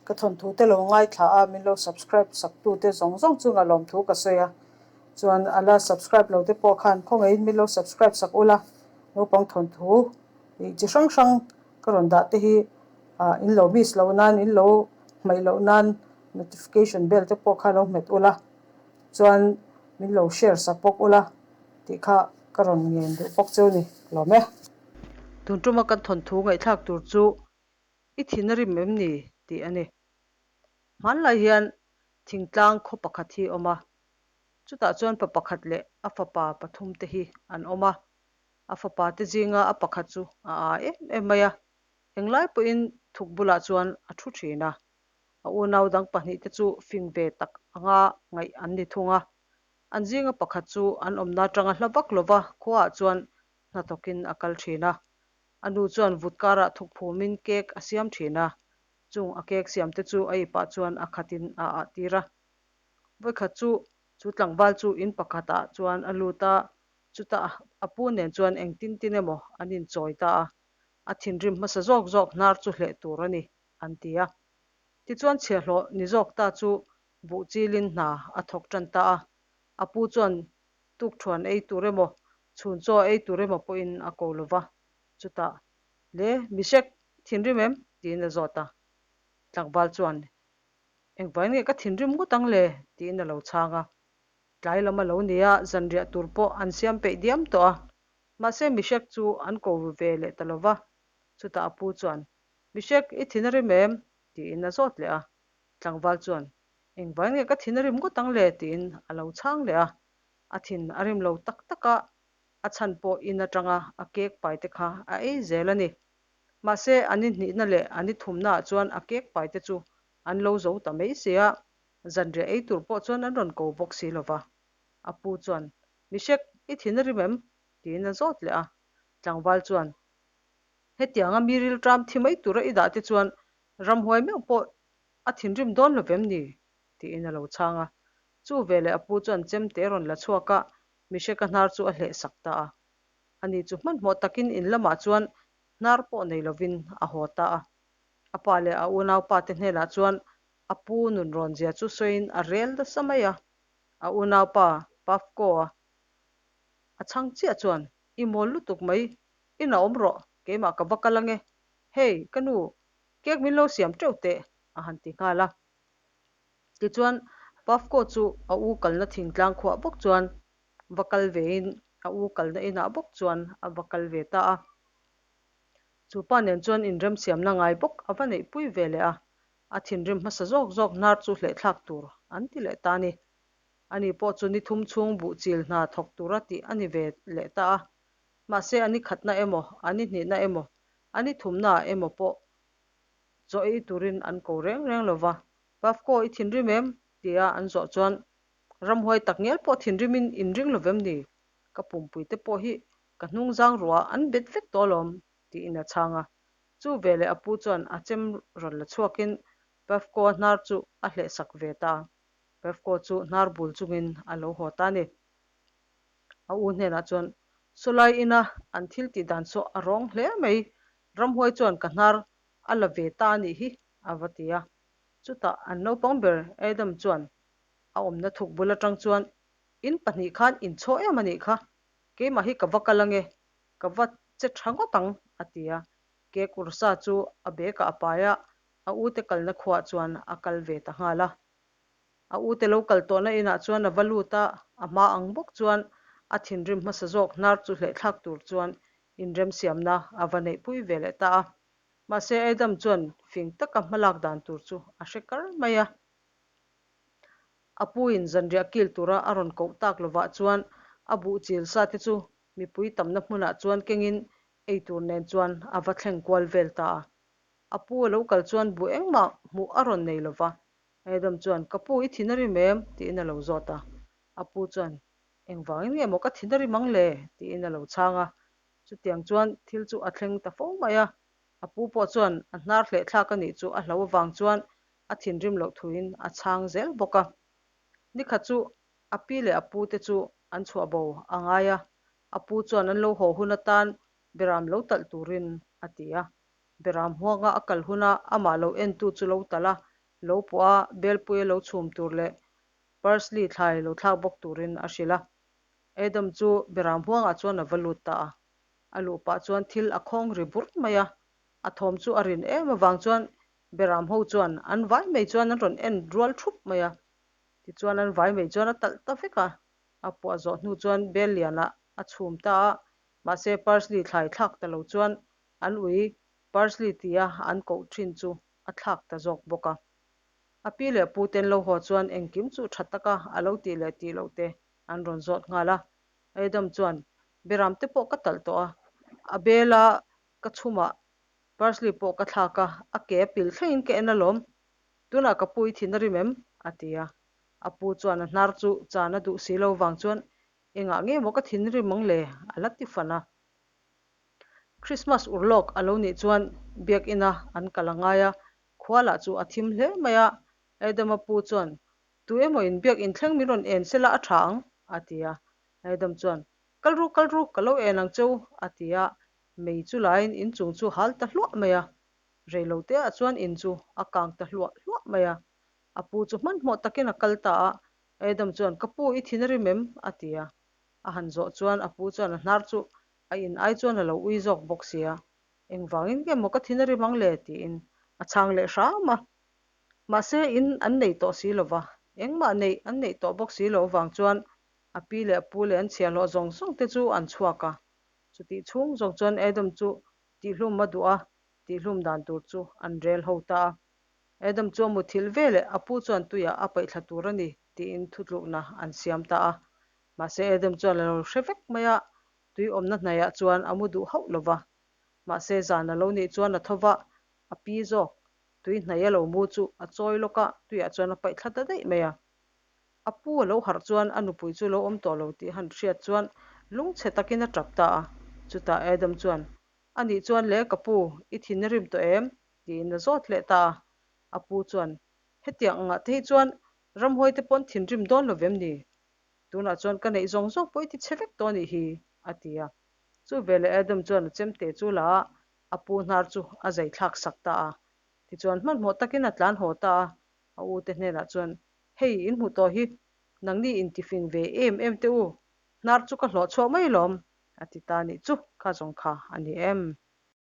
Ka thawnthu te lo ngaithla a, min lo subscribe sak tu te zawng zawng chunga lawmthu ka sawi a. Chuan a la subscribe lo te pawh khan khawngaihin min lo subscribe sak ula, naupang thawnthu ih chi hrang hrang ka rawn dah te hi ah in lo miss loh nan, in lo hmaih loh nan notification bell te pawh kha lo hmet ula, chuan min lo share sak bawk ula tih kha ka rawn ngen duh bawk cheu ni lawm e. Tun tuma kan thawnthu ngaihthlak tur chu I thin a rim em ni? tih a ni. Hmanlai hian thingtlang khaw pakhat hi a awm a, chutah chuan pa pakhat leh a fapa pathum te hi an awm a. A fapa te zinga a pakhat chu a aa em em mai a, englai pawhin thuk bulah chuan a thu thin a. A unau dang pahnih te chu fing ve tak anga ngaih an ni thung a. An zinga pakhat chu an awmna atanga hla vak lova khuaah chuan hnathawkin a kal thin a. A nu chuan vut karah thuk phumin cake a siam thin a, chung a cake siam te chu a ipah chuan a khatin a ah tir a. Vawikhat chu chu tlangval chu in pakhatah chuan a lut a, chutah a pu nen chuan engtin tin emaw an inchawi ta a, a thinrim hmasa zawk zawk hnar chu hleh tur a ni, an ti a. Tichuan chhiahhlawh ni zawk ta chu buh chilin hna a thawk tan ta a, a pu chuan Tukthuan ei tur emaw, chhun chaw ei tur emaw pawhin a ko lo va. Chutah, Le, Mishek, thinrim em? tiin a zawt a. Tlangval chuan, Engvai nge ka thinrim ngawt ang le? tiin a lo chhang a. Tlai lam a lo ni a, zanriah tur pawh an siam peih diam tawh a. Mahse, Mishek chu an ko ru ve leh ta lo va. Chutah a pu chuan, Mishek, i thin a rim em? tiin a zawt leh a. Tlangval chuan, Engvai nge ka thin a rim ngawt ang le? tiin a lo chhang leh a. A thin a rim lo tak tak a, a chhan pawh in atanga a cake pai te kha a ei zel a ni. Mahse, a ni hnihna leh a ni thumnaah chuan a cake pai te chu an lo zo ta mai si a, zanriah ei tur pawh chuan an rawn ko bawk si lo va. A pu chuan, Mishek, i thin a rim em? tiin a zawt leh a. Tlangval chuan, Hetianga mi rilṭam thi mai tura i dah te chuan ramhuai meuh pawh A thinrim dawn lo vem ni? tiin a lo chhang a. Chu veleh a pu chuan chemte rawn la chhuak a, Misheka hnar chu a hleh sak ta a. Ani chu hmanhmawh takin in lamah chuan hnar pawh nei lovin a haw ta a. A pa leh a unaupa te hnenah chuan a pu nun rawn zia chu sawiin a rel nasa mai a. A unaupa Pafko-a a chhang chiah chuan, I mawl lutuk mai, inah awm rawh, keimah ka va kal ange. Hei, ka nu, Cake min lo siam teuh teh, a han ti nghal a. Tichuan, Pafko chu a u kalna thingtlang khuah bawk chuan va kal vein a u kalna inah bawk chuan a va kal ve ta a. Chu pa nen chuan inremsiamna ngai bawk a va neihpui ve leh a, a thinrim hmasa zawk zawk hnar chu hlehthlak tur an ti leh ta a ni. Ani pawh chu ni thum chhung buh chil hna thawk tura tih a ni ve leh ta a. Mahse, a ni khatna emaw, a ni hnihna emaw, A ni thumnaah emaw pawh chaw ei turin an ko reng reng lo va, Pafko, i thinrim em? tia an zawh chuan, Ramhuai tak ngial pawh thinrimin in ring lo vem ni? Ka pumpui te pawh hi ka hnung zang ruah an bet vek tawh alawm, tiin a chhang a. Chu veleh a pu chuan a chem rawn la chhuakin Pafko-a hnar chu a hlehsak ve ta a. Pafko chu hnar bul chungin a lo haw ta a ni. A u hnenah chuan, Sawlai ina an thil tih dan saw a rawng hle mai, ramhuai chuan ka hnar a la ve ta a nih hi, a va ti a. Chutah an naupang ber Adam chuan a awmna thuk bul atang chuan, In pahnih khan inchhaw em a nih kha, keimah hi ka va kal ange, ka va che tha ngawt ang, a ti a. Cake ursa chu a bag-ah a pai a, a ute kalna khuaah chuan a kal ve ta nghal a. A ute lo kal tawhna inah chuan a va lut a, a hma ang bawk chuan a thinrim hmasa zawk hnar chu hlehthlak tur chuan inremsiamna a va neihpui ve leh ta a. Mahse Adam chuan fing taka hmalak dan tur chu a hre kar mai a. A puin zanriah kil tura a rawn koh tak lovah chuan a buh chil sa te chu mipui tamna hmunah chuan kengin eitur nen chuan a va thleng kual vel ta a. A pu a lo kal chuan buh engmah hmuh a rawn nei lova, Adam chuan, Ka pu, i thin a rim em? tiin a lo zawt a. A pu chuan, Engvangin nge maw ka thin a rim ang le? tiin a lo chhang a. Chutiang chuan thil chu a thleng ta fo mai a. A pu pawh chuan a hnar hlehthlak a nih chu a hlo avang chuan a thinrim loh thuin a chhang zel bawk a. Nikhat chu a pi leh a pu te chu an chhuah bo a ngai a. A pu chuan an lo haw hun atan beram lo talh turin a ti a. Beram huanga a kal huna amah lo entu chu lo talh a. Lo puah a, belpui a lo chhum tur leh parsley thlai lo thlak bawk turin a hrilh a. Adam chu beram huangah chuan a va lut ta a. A luh pah chuan thil a khawng ri bur mai a. A thawm chu a rin em avang chuan beram ho chuan an vai mai chuan an rawn en rual thup mai a. Tichuan an vai mai chuan a talh ta vek a. A puah zawh hnu chuan bel lianah a chhum ta a. Mahse parsley thlai thlak ta lo chuan an ui parsley tia an koh thin chu a thlak ta zawk bawk a. A pi leh pu ten lo haw chuan engkim chu tha taka a lo tih leh tih loh te an rawn zawt nghal a. Adam chuan, Beram te pawh ka talh tawh a, a bela ka chhumah parsley pawh ka thlak a, a ke a pil thlengin ka en alawm. Tunah ka pu i thin a rim em? a ti a. A pu chuan a hnar chu chan a duh si lo vang chuan, Engah nge maw ka thinrim ang le? a la ti fan a. Krismas urlawk a lo nih chuan biakina an kal a ngai a, khua lah chu a thim hle mai a. Adama pu chuan, Tu emaw in biak inthleng min rawn en sela a tha ang, a ti a. Adam chuan, Kal ru, kal ru, ka lo en ang che u, a ti a. Mei chu laiin inchung chu hal ta hluah mai a. Reiloteah chuan in chu a kang ta hluah hluah mai a. A pu chu hmanhmawh takin a kal ta a. Adam chuan, Ka pu, i thin a rim em? a ti a. A han zawh chuan a pu chuan a hnar chu a in ai chuan a lo ui zawk bawk sia. Engvangin nge maw ka thin a rim ang le? tiin a chhang leh hram a. Mahse in an nei tawh si lo va, engmah neih an neih tawh bawk si loh avang chuan a pi leh a pu leh an chhiahhlawh zawng zawng te chu an chhuak a. Chutih chhung zawng chuan Adam chu tihhlum a duh a, tihhlum dan tur chu an rel ho ta a. Adam chu a muthilh ve leh a pu chuan tuiah a paihthla tur a ni tiin thutlukna an siam ta a. Mahse Adam chuan a lo hre vek mai a, tui awmna hnaihah chuan a mu duh hauh lo va. Mahse zan a lo nih chuan a tho va, a pi zawk tui hnaih a lo mu chu a chawi lawk a, tuiah chuan a paih thla ta daih mai a. A pu a lo harh chuan a nupui chu lo awm tawh lo tih han hriat chuan lungchhe takin a tap ta a. Chutah Adam chuan, A nih chuan le ka pu, i thin a rim tawh em? tiin a zawt leh ta a. A pu chuan, Hetiang angah te hi chuan ramhuai te pawn thinrim dawn lo vem ni? Tunah chuan ka neih zawng zawng pawh i ti chhe vek tawh a nih hi, a ti a. Chu veleh Adam chuan a chemte chu la a, a pu hnar chu a zai thlak sak ta a. Tichuan hmanhmawh takin a tlan haw ta a, a ute hnenah chuan, Hei, in hmuh tawh hi, nangni intifing ve em em teh u, hnar chu ka hlawh chhuak mai lawm, a ti ta a nih chu, kha zawng kha a ni em?